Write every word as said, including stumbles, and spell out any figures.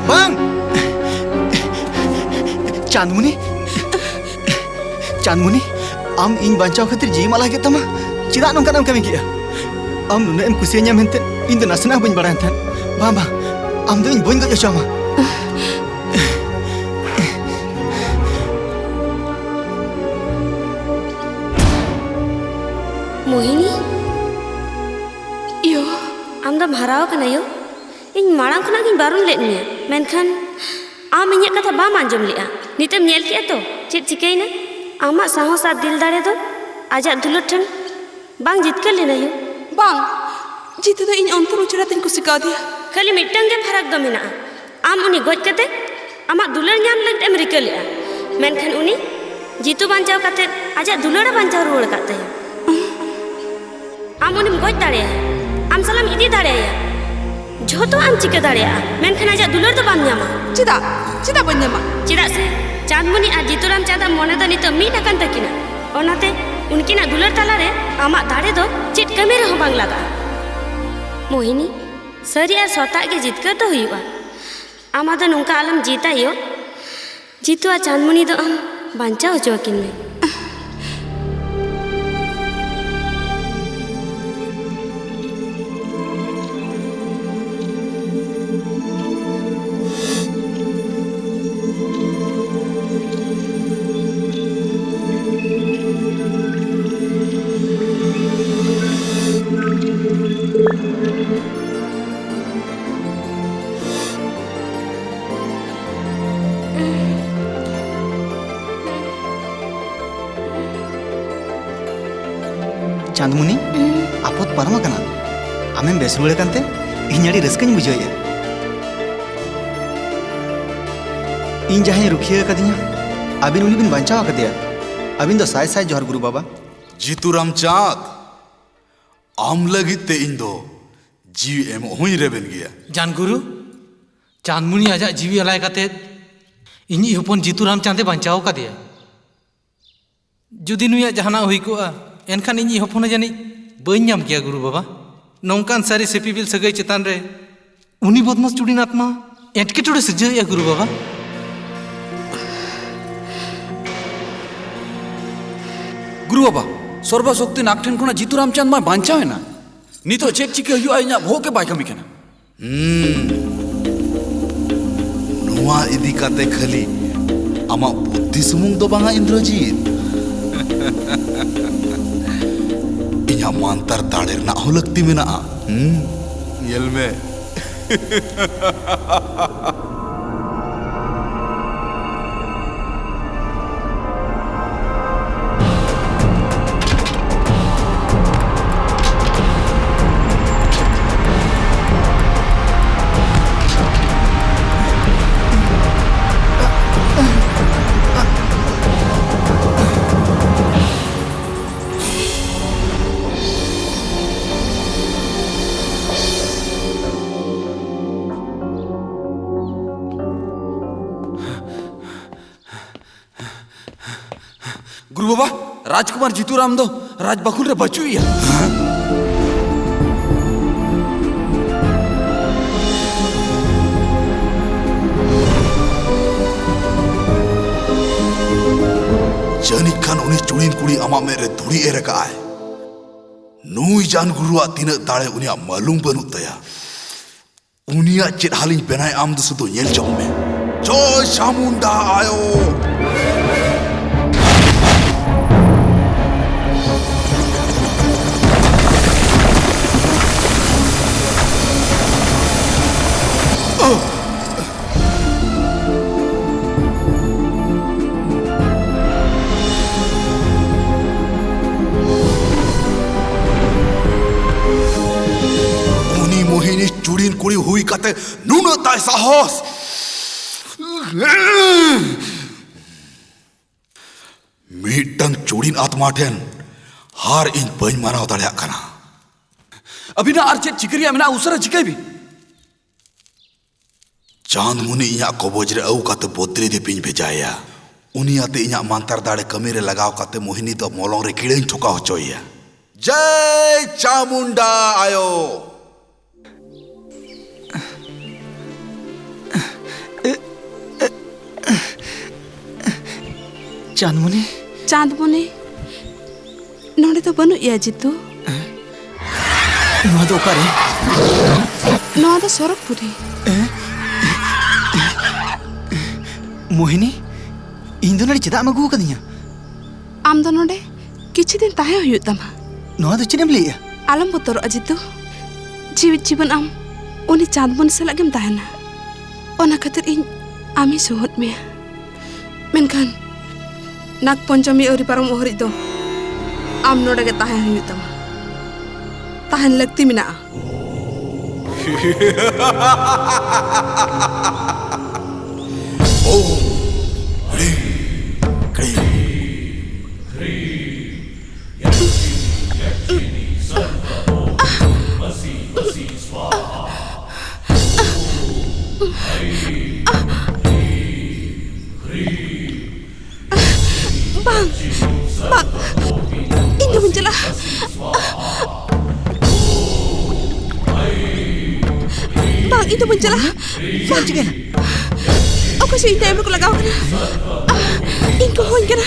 ᱵᱟᱝ! ᱪᱟᱸᱫᱽᱢᱩᱱᱤ, ᱪᱟᱸᱫᱽᱢᱩᱱᱤ, ᱟᱢ ᱤᱧ ᱵᱟᱧᱪᱟᱣ ᱠᱷᱟᱹᱛᱤᱨ ᱡᱤᱣᱤᱢ ᱟᱞᱟᱭ ᱠᱮᱫ ᱛᱟᱢᱟ᱾ ᱪᱮᱫᱟᱜ ᱱᱚᱝᱠᱟᱱᱟᱜ ᱮᱢ ᱠᱟᱹᱢᱤ ᱠᱮᱫᱼᱟ? ᱟᱢ ᱱᱩᱱᱟᱹᱜ ᱮᱢ ᱠᱩᱥᱤᱭᱟᱹᱧᱟ ᱢᱮᱱᱛᱮ ᱤᱧ ᱫᱚ ᱱᱟᱥᱮᱱᱟᱜ ᱦᱚᱸ ᱵᱟᱹᱧ ᱵᱟᱲᱟᱭ ᱛᱟᱦᱮᱸᱫ᱾ ᱵᱟᱝ, ᱵᱟᱝ, ᱟᱢ ᱫᱚ ᱤᱧ ᱵᱟᱹᱧ ᱜᱚᱡ ᱦᱚᱪᱚᱣᱟᱢᱟ᱾ ᱢᱳᱦᱤᱱᱤ? ᱭᱳ, ᱟᱢ ᱫᱚᱢ ᱦᱟᱨᱟ ᱟᱠᱟᱱᱟ ᱭᱳ᱾ ᱤᱧ ᱢᱟᱲᱟᱝ ᱠᱷᱚᱱᱟᱜ ᱜᱤᱧ ᱵᱟᱨᱚᱱ ᱞᱮᱫ ᱢᱮᱭᱟ, ᱢᱮᱱᱠᱷᱟᱱ ᱟᱢ ᱤᱧᱟᱹᱜ ᱠᱟᱛᱷᱟ ᱵᱟᱢ ᱟᱸᱡᱚᱢ ᱞᱮᱫᱼᱟ᱾ ᱱᱤᱛᱮᱢ ᱧᱮᱞ ᱠᱮᱫᱼᱟ ᱛᱚ ᱪᱮᱫ ᱪᱤᱠᱟᱹᱭᱮᱱᱟ? ᱟᱢᱟᱜ ᱥᱟᱦᱚᱥ ᱟᱨ ᱫᱤᱞ ᱫᱟᱲᱮ ᱫᱚ ᱟᱡᱟᱜ ᱫᱩᱞᱟᱹᱲ ᱴᱷᱮᱱ ᱵᱟᱝ ᱡᱤᱛᱠᱟᱹᱨ ᱞᱮᱱᱟ ᱭᱳ᱾ ᱵᱟᱝ, ᱡᱤᱛᱩ ᱫᱚ ᱤᱧ ᱚᱱᱛᱚᱨ ᱩᱪᱟᱹᱲ ᱟᱛᱮᱧ ᱠᱩᱥᱤ ᱠᱟᱣᱫᱮᱭᱟ᱾ ᱠᱷᱟᱹᱞᱤ ᱢᱤᱫᱴᱟᱝ ᱜᱮ ᱯᱷᱟᱨᱟᱠ ᱫᱚ ᱢᱮᱱᱟᱜᱼᱟ, ᱟᱢ ᱩᱱᱤ ᱜᱚᱡ ᱠᱟᱛᱮ ᱟᱢᱟᱜ ᱫᱩᱞᱟᱹᱲ ᱧᱟᱢ ᱞᱟᱹᱜᱤᱫ ᱮᱢ ᱨᱤᱠᱟᱹ ᱞᱮᱫᱼᱟ, ᱢᱮᱱᱠᱷᱟᱱ ᱩᱱᱤ ᱡᱤᱛᱩ ᱵᱟᱧᱪᱟᱣ ᱠᱟᱛᱮ ᱟᱡᱟᱜ ᱫᱩᱞᱟᱹᱲ ᱮ ᱵᱟᱧᱪᱟᱣ ᱨᱩᱣᱟᱹᱲ ᱟᱠᱟᱫ ᱛᱟᱭᱟ᱾ ᱟᱢ ᱩᱱᱤᱢ ᱜᱚᱡ ᱫᱟᱲᱮᱭᱟᱭᱟ, ᱟᱢ ᱥᱟᱞᱟᱜ ᱮᱢ ᱤᱫᱤ ᱫᱟᱲᱮᱭᱟᱭᱟ, ᱡᱷᱚᱛᱚᱣᱟᱜ ᱮᱢ ᱪᱤᱠᱟᱹ ᱫᱟᱲᱮᱭᱟᱜᱼᱟ, ᱢᱮᱱᱠᱷᱟᱱ ᱟᱡᱟᱜ ᱫᱩᱞᱟᱹᱲ ᱫᱚ ᱵᱟᱢ ᱧᱟᱢᱟ᱾ ᱪᱮᱫᱟᱜ? ᱪᱮᱫᱟᱜ ᱵᱟᱹᱧ ᱧᱟᱢᱟ? ᱪᱮᱫᱟᱜ ᱥᱮ ᱪᱟᱸᱫᱽᱢᱩᱱᱤ ᱟᱨ ᱡᱤᱛᱩᱨᱟᱢ ᱪᱟᱸᱫᱟᱜ ᱢᱚᱱᱮ ᱫᱚ ᱱᱤᱛᱚᱜ ᱢᱤᱫ ᱟᱠᱟᱱ ᱛᱟᱹᱠᱤᱱᱟ᱾ ᱚᱱᱟᱛᱮ ᱩᱱᱠᱤᱱᱟᱜ ᱫᱩᱞᱟᱹᱲ ᱛᱟᱞᱟᱨᱮ ᱟᱢᱟᱜ ᱫᱟᱲᱮ ᱫᱚ ᱪᱮᱫ ᱠᱟᱹᱢᱤ ᱨᱮᱦᱚᱸ ᱵᱟᱝ ᱞᱟᱜᱟᱜᱼᱟ᱾ ᱢᱳᱦᱤᱱᱤ, ᱥᱟᱹᱨᱤ ᱟᱨ ᱥᱚᱛᱟᱜ ᱜᱮ ᱡᱤᱛᱠᱟᱹᱨ ᱫᱚ ᱦᱩᱭᱩᱜᱼᱟ᱾ ᱟᱢ ᱟᱫᱚ ᱱᱚᱝᱠᱟ ᱟᱞᱚᱢ ᱡᱤᱛᱟ ᱭᱳ᱾ ᱡᱤᱛᱩ ᱟᱨ ᱪᱟᱸᱫᱽᱢᱩᱱᱤ ᱫᱚ ᱟᱢ ᱵᱟᱧᱪᱟᱣ ᱦᱚᱪᱚ ᱟᱹᱠᱤᱱ ᱢᱮ᱾ ᱪᱟᱸᱫᱽᱢᱩᱱᱤ, ᱦᱩᱸ᱾ ᱟᱯᱚᱫ ᱯᱟᱨᱚᱢ ᱟᱠᱟᱱᱟ᱾ ᱟᱢᱮᱢ ᱵᱮᱥ ᱨᱩᱣᱟᱹᱲ ᱟᱠᱟᱱ ᱛᱮ ᱤᱧ ᱟᱹᱰᱤ ᱨᱟᱹᱥᱠᱟᱹᱧ ᱵᱩᱡᱷᱟᱹᱣᱮᱫᱼᱟ᱾ ᱤᱧ ᱡᱟᱦᱟᱸᱭ ᱨᱩᱠᱷᱤᱭᱟᱹ ᱟᱠᱟᱫᱤᱧᱟ, ᱟᱹᱵᱤᱱ ᱩᱱᱤ ᱵᱤᱱ ᱵᱟᱧᱪᱟᱣ ᱟᱠᱟᱫᱮᱭᱟ᱾ ᱟᱹᱵᱤᱱ ᱫᱚ ᱥᱟᱭ ᱥᱟᱭ ᱡᱚᱦᱟᱨ, ᱜᱩᱨᱩ ᱵᱟᱵᱟ᱾ ᱡᱤᱛᱩᱨᱟᱢ ᱪᱟᱸᱫᱽ, ᱟᱢ ᱞᱟᱹᱜᱤᱫ ᱛᱮ ᱤᱧ ᱫᱚ ᱡᱤᱣᱤ ᱮᱢᱚᱜ ᱦᱚᱸᱧ ᱨᱮᱵᱮᱱ ᱜᱮᱭᱟ᱾ ᱡᱟᱱᱜᱩᱨᱩ, ᱪᱟᱸᱫᱽᱢᱩᱱᱤ ᱟᱡᱟᱜ ᱡᱤᱣᱤ ᱟᱞᱟᱭ ᱠᱟᱛᱮ ᱤᱧᱤᱡ ᱦᱚᱯᱚᱱ ᱡᱤᱛᱩᱨᱟᱢ ᱪᱟᱸᱫᱽ ᱮ ᱵᱟᱧᱪᱟᱣ ᱟᱠᱟᱫᱮᱭᱟ᱾ ᱡᱩᱫᱤ ᱱᱩᱭᱟᱜ ᱡᱟᱦᱟᱱᱟᱜ ᱦᱩᱭ ᱠᱚᱜᱼᱟ, ᱮᱱᱠᱷᱟᱱ ᱤᱧᱤᱡ ᱦᱚᱯᱚᱱ ᱦᱚᱸ ᱡᱟᱹᱱᱤᱡ ᱵᱟᱹᱧ ᱧᱟᱢ ᱠᱮᱭᱟ, ᱜᱩᱨᱩ ᱵᱟᱵᱟ᱾ ᱱᱚᱝᱠᱟᱱ ᱥᱟᱹᱨᱤ ᱥᱤᱯᱤᱵᱤᱞ ᱥᱟᱹᱜᱟᱹᱭ ᱪᱮᱛᱟᱱ ᱨᱮ ᱩᱱᱤ ᱵᱚᱫᱢᱟᱥ ᱪᱩᱰᱤᱱᱟᱛᱷ ᱢᱟ ᱮᱴᱠᱮᱴᱚᱬᱮ ᱥᱤᱨᱡᱟᱹᱣᱮᱫᱼᱟ ᱜᱩᱨᱩ ᱵᱟᱵᱟ᱾ ᱜᱩᱨᱩ ᱵᱟᱵᱟ, ᱥᱚᱨᱵᱚ ᱥᱚᱠᱛᱤ ᱱᱟᱜᱽ ᱴᱷᱮᱱ ᱠᱷᱚᱱᱟᱜ ᱡᱤᱛᱩ ᱨᱟᱢᱪᱟᱸᱫᱽ ᱢᱟ ᱵᱟᱧᱪᱟᱣ ᱮᱱᱟ᱾ ᱱᱤᱛᱚᱜ ᱪᱮᱫ ᱪᱤᱠᱟᱹ ᱦᱩᱭᱩᱜᱼᱟ, ᱤᱧᱟᱹᱜ ᱵᱚᱦᱚᱜ ᱜᱮ ᱵᱟᱭ ᱠᱟᱹᱢᱤ ᱠᱟᱱᱟ᱾ ᱦᱩᱸ᱾ ᱱᱚᱣᱟ ᱤᱫᱤ ᱠᱟᱛᱮ ᱠᱷᱟᱹᱞᱤ ᱟᱢᱟᱜ ᱵᱩᱫᱽᱫᱷᱤ ᱥᱩᱢᱩᱝ ᱫᱚ ᱵᱟᱝᱟ, ᱤᱱᱫᱨᱚᱡᱤᱛ᱾ ᱤᱧᱟᱹᱜ ᱢᱟᱱᱛᱟᱨ ᱫᱟᱲᱮ ᱨᱮᱱᱟᱜ ᱦᱚᱸ ᱞᱟᱹᱠᱛᱤ ᱢᱮᱱᱟᱜᱼᱟ᱾ ᱦᱩᱸ᱾ ᱧᱮᱞ ᱢᱮ᱾ ᱜᱩᱨᱩ ᱵᱟᱵᱟ, ᱨᱟᱡᱽᱠᱩᱢᱟᱨ ᱡᱤᱛᱩᱨᱟᱢ ᱫᱚ ᱨᱟᱡᱽ ᱵᱟᱠᱷᱩᱞ ᱨᱮ ᱵᱟᱹᱪᱩᱜ ᱮᱭᱟ᱾ ᱡᱟᱹᱱᱤᱡ ᱠᱷᱟᱱ ᱩᱱᱤ ᱪᱩᱲᱤᱱ ᱠᱩᱲᱤ ᱟᱢᱟᱜ ᱢᱮᱫ ᱨᱮ ᱫᱷᱩᱲᱤ ᱮᱨ ᱟᱠᱟᱫᱼᱟᱭ᱾ ᱱᱩᱭ ᱡᱟᱱ ᱜᱩᱨᱩᱣᱟᱜ ᱛᱤᱱᱟᱹᱜ ᱫᱟᱲᱮ ᱩᱱᱤᱭᱟᱜ ᱢᱟᱞᱩᱢ ᱵᱟᱹᱱᱩᱜ ᱛᱟᱭᱟ᱾ ᱩᱱᱤᱭᱟᱜ ᱪᱮᱫ ᱦᱟᱞᱤᱧ ᱵᱮᱱᱟᱭ, ᱟᱢ ᱫᱚ ᱥᱩᱫᱷᱩ ᱧᱮᱞ ᱡᱚᱝ ᱢᱮ᱾ ᱡᱚᱭ ᱪᱟᱢᱩᱱᱰᱟ ᱟᱭᱳ! ᱩᱱᱤ ᱢᱳᱦᱤᱱᱤ ᱪᱩᱲᱤᱱ ᱠᱩᱲᱤ ᱦᱩᱭ ᱠᱟᱛᱮ ᱱᱩᱱᱟᱹᱜ ᱛᱟᱭ ᱥᱟᱦᱚᱥ! ᱢᱤᱫᱴᱟᱝ ᱪᱩᱲᱤᱱ ᱟᱛᱢᱟ ᱴᱷᱮᱱ ᱦᱟᱨ ᱤᱧ ᱵᱟᱹᱧ ᱢᱟᱱᱟᱣ ᱫᱟᱲᱮᱭᱟᱜ ᱠᱟᱱᱟ᱾ ᱟᱹᱵᱤᱱᱟᱜ ᱟᱨ ᱪᱮᱫ ᱪᱤᱠᱟᱹ ᱨᱮᱭᱟᱜ ᱢᱮᱱᱟᱜᱼᱟ, ᱩᱥᱟᱹᱨᱟ ᱪᱤᱠᱟᱹᱭ ᱵᱤᱱ᱾ ᱪᱟᱸᱫᱽ ᱢᱩᱱᱤ ᱤᱧᱟᱜ ᱠᱚᱵᱚᱡ ᱨᱮ ᱟᱹᱜᱩ ᱠᱟᱛᱮ ᱵᱚᱫᱨᱤ ᱫᱤᱯᱤᱧ ᱵᱷᱮᱡᱟᱭᱟ᱾ ᱩᱱᱤ ᱟᱛᱮ ᱤᱧᱟᱜ ᱢᱟᱱᱛᱟᱨ ᱫᱟᱲᱮ ᱠᱟᱹᱢᱤ ᱨᱮ ᱞᱟᱜᱟᱣ ᱠᱟᱛᱮ ᱢᱳᱦᱤᱱᱤ ᱫᱚ ᱢᱚᱞᱚᱝ ᱨᱮ ᱠᱤᱲᱟᱹᱧ ᱴᱷᱚᱠᱟᱣ ᱦᱚᱪᱚᱭᱮᱭᱟ᱾ ᱡᱟᱭ ᱪᱟᱢᱩᱱᱰᱟ ᱟᱭᱳ! ᱪᱟᱸᱫᱽᱢᱚᱱᱤ᱾ ᱪᱟᱸᱫᱽᱢᱚᱱᱤ ᱱᱚᱰᱮ ᱫᱚ ᱵᱟᱹᱱᱩᱜ ᱮᱭᱟ, ᱡᱤᱛᱩ᱾ ᱱᱚᱣᱟ ᱫᱚ ᱚᱠᱟᱨᱮ? ᱱᱚᱣᱟ ᱫᱚ ᱥᱚᱨᱚᱜᱽᱯᱩᱨᱤ᱾ ᱢᱳᱦᱤᱱᱤ, ᱤᱧ ᱫᱚ ᱱᱚᱰᱮ ᱪᱮᱫᱟᱜ ᱮᱢ ᱟᱹᱜᱩ ᱟᱠᱟᱫᱤᱧᱟ? ᱟᱢ ᱫᱚ ᱱᱚᱰᱮ ᱠᱤᱪᱷᱩ ᱫᱤᱱ ᱛᱟᱦᱮᱸ ᱦᱩᱭᱩᱜ ᱛᱟᱢᱟ᱾ ᱱᱚᱣᱟ ᱫᱚ ᱪᱮᱫ ᱮᱢ ᱞᱟᱹᱭᱮᱜᱼᱟ? ᱟᱞᱚᱢ ᱵᱚᱛᱚᱨᱚᱜᱼᱟ, ᱡᱤᱛᱩ᱾ ᱡᱤᱣᱤᱫ ᱡᱤᱵᱚᱱ ᱟᱢ ᱩᱱᱤ ᱪᱟᱸᱫᱽᱢᱚᱱᱤ ᱥᱟᱞᱟᱜ ᱜᱮᱢ ᱛᱟᱦᱮᱱᱟ᱾ ᱚᱱᱟ ᱠᱷᱟᱹᱛᱤᱨ ᱤᱧ ᱟᱢᱤᱧ ᱥᱚᱦᱚᱫ ᱢᱮᱭᱟ᱾ ᱢᱮᱱᱠᱷᱟᱱ ᱱᱟᱜᱽ ᱯᱚᱧᱪᱚᱢᱤ ᱟᱹᱣᱨᱤ ᱯᱟᱨᱚᱢᱚᱜ ᱦᱟᱹᱨᱤᱡ ᱫᱚ ᱟᱢ ᱱᱚᱰᱮ ᱜᱮ ᱛᱟᱦᱮᱸ ᱦᱩᱭᱩᱜ ᱛᱟᱢᱟ᱾ ᱛᱟᱦᱮᱱ ᱞᱟᱹᱠᱛᱤ ᱢᱮᱱᱟᱜᱼᱟ᱾ ᱳᱢ ᱦᱨᱤᱝ ᱠᱨᱤᱝ ᱦᱨᱤᱝ ᱭᱟᱠᱥᱤᱱᱤ ᱭᱟᱠᱥᱤᱱᱤ ᱥᱚᱨᱵᱚ ᱢᱟᱥᱤ ᱢᱟᱥᱤ ᱥᱣᱟᱦᱟ᱾ ᱳᱢ ᱦᱨᱤᱝ ᱦᱨᱤᱝ ᱦᱨᱤᱝ ᱵᱟᱝ, ᱵᱟᱝ, ᱤᱧ ᱫᱚ ᱵᱟᱹᱧ ᱪᱟᱞᱟᱜᱼᱟ᱾ ᱵᱟᱝ, ᱤᱧ ᱫᱚ ᱵᱟᱹᱧ ᱪᱟᱞᱟᱜᱼᱟ᱾ ᱪᱮᱫ ᱮᱢ ᱪᱤᱠᱟᱹᱭᱮᱱᱟ? ᱚᱠᱚᱭ ᱪᱚ ᱤᱧ ᱛᱟᱭᱚᱢ ᱨᱮᱠᱚ ᱞᱟᱜᱟᱣ ᱠᱟᱱᱟ᱾ ᱤᱧ ᱠᱚ ᱦᱚᱦᱚᱧ ᱠᱟᱱᱟ᱾